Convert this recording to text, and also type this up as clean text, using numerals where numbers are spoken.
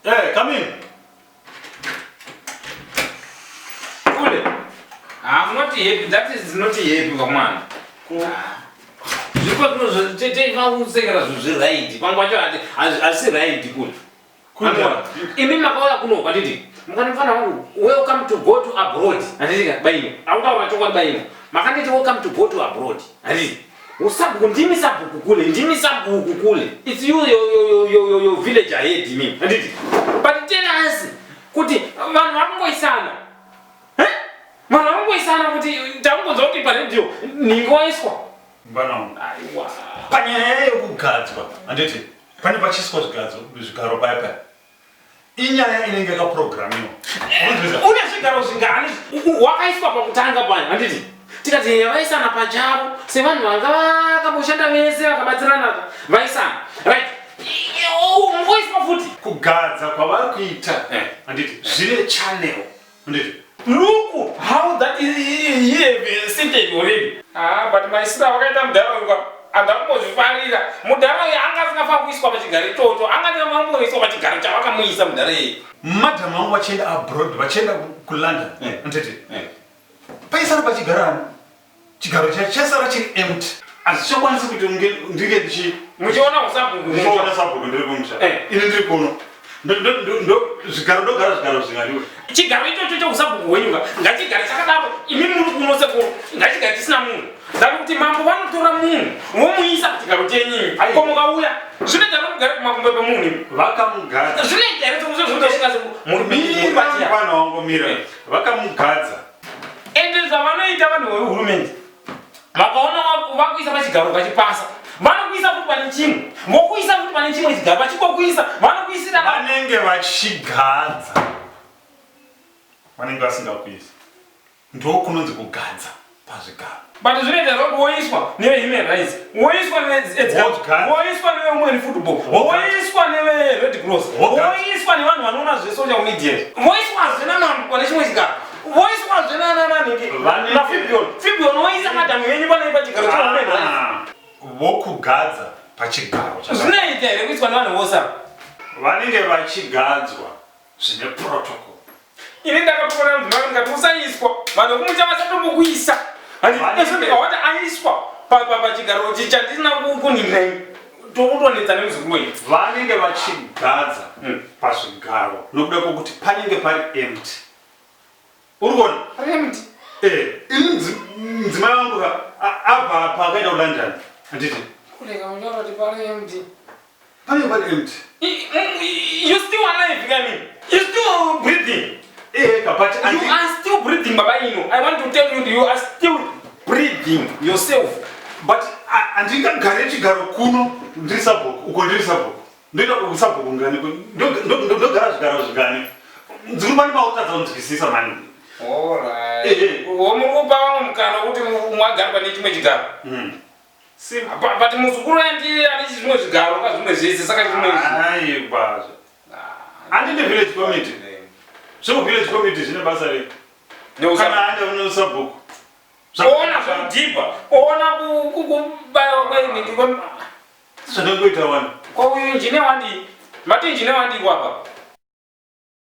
Hey, come in. Kule. I'm not happy. That is not happy vamwana. Zviko zvinozotetevakusekera zvinhu zviright. Pamwe pacho hazisi right kule. Imi makauya kuno kwanditi mukani mfana wangu welcome to go to abroad. Handiti ka baino. Akutaura chokwadi baino. Makanditi welcome to go to abroad. Handiti. Usabhuku ndimi sabhuku kule, ndimi sabhuku kule. It's you your village ahead me. Handiti. But tell us kuti vanhu vakungoisana. Eh? Vanhu vakungoisana kuti takungonzwa kuti pa radio nhingi waiswa. Mfana wangu. Aiwa. Panyaya yekugadzwa, handiti pane pachiiswa zvigadzo zvigaro paya paya. Inyaya inenge yakaprogramiwa. Une zvigaro zvingani wakaiswa pakutanga paya, handiti? Tikati vaisana pachavo sevanhu vanga vakamboshanda vese vakabatsirana vaisana. Right. Ngoiswa futi. Kugadza kwavari kuita, handiti, zvine channel. Handiti. Look how that is he have seated already. Ah, but my sister vakaita mudhara uyu andakumbozvifarira. Mudhara uyu anga asingafani kuiswa pachigaro ichocho. Anga asingafaniri kuiswa pachigaro chavakamuisa mudhara iye. Madam vangu vachienda abroad, vachienda kuLondon. Handiti. Paisara pachigaro ani? Chigaro chasara chiri empty. Hazvichakwanisi kuti ndinge ndichi muchiona usabhuku. Ndichiona sabhuku ndiri kumusha. Ini ndiri kuno. Zvigaro ndogara zvigaro zvinganiwe. Chigaro ichocho cheusabhuku hwenyu ka ngachigare chakadaro. Imi muri kuno sekuru ngachigare chisina munhu. Ndati kuti mambo vanotora munhu vomuisa kuchigaro chenyu. Ko mukauya zvinoita here mugare kumakumbo pemunhu imi? Vakamugadza. Zvinoita here sekuti muri mira mwana wangu mira. Vakamugadza. Ende zvavanoita vanhu vehurumende vakaona vakuisa pachigaro ukachipasa vanokuisa futi pane chimwe vokuisa futi pane chimwe chigaro vachikokuisa vanokuisira vanenge vachigadza vanenge vasingakuisi ndokunonzi kugadza pazvigaro. But zvinoita here kuti woiswa nevehuman rights woiswa newoiswa nevewomen football woiswa nevered cross woiswa nevanhu vanoona zvesocial media voiswazve namambo pane chimwe chigaro voiswazve nanananhingi nafibion fibion woisa madhamu yenyu panei pachigaro chewomen rights vokugadza pachigaro zvinoita here kuiswa nevanhu vose ava vanenge vachigadzwa zvine protocol. Ini ndakapopota mudzimai wangu ndikati usaiswa vanhu vekumucha vasatombokuisa handizvo ndikawati aiswa pachigaro chandisina kunhingira ini tokutonetsa nemuzukuru wenyu. Vanenge vachigadza pazvigaro nokuda kwokuti panenge pari empty. Uri kuona? Pari empty. Eh, ini mudzimai wangu ka abva paakaenda kuLondon handiti? Kurega kutaura kuti pari empty. Panenge pari empty. You still alive, Gami. You still breathing. Eh, but you are still breathing, Baba Ino. I want to tell you, you are still breathing yourself. But handingagare chigaro kuno ndiri sabhuku uko ndiri sabhuku ndoita usabhuku ngani ndogara zvigaro zvingani nzikuru pane pautadza kunzwisisa mani. Alright. Muri kupa vamwe mukana kuti mwagara pane chimwe chigaro. But muzukuru andi ane zvimwe zvigaro ka zvimwe zvese saka zvimwe aiwa andine village committee zveko village committee zvine basa rei kana ande unosabhuku ona zvekudhibha ona kubayiwa kwenhingi zvandangoita wani ko uyu injine wandii mati injine wandii kwapa.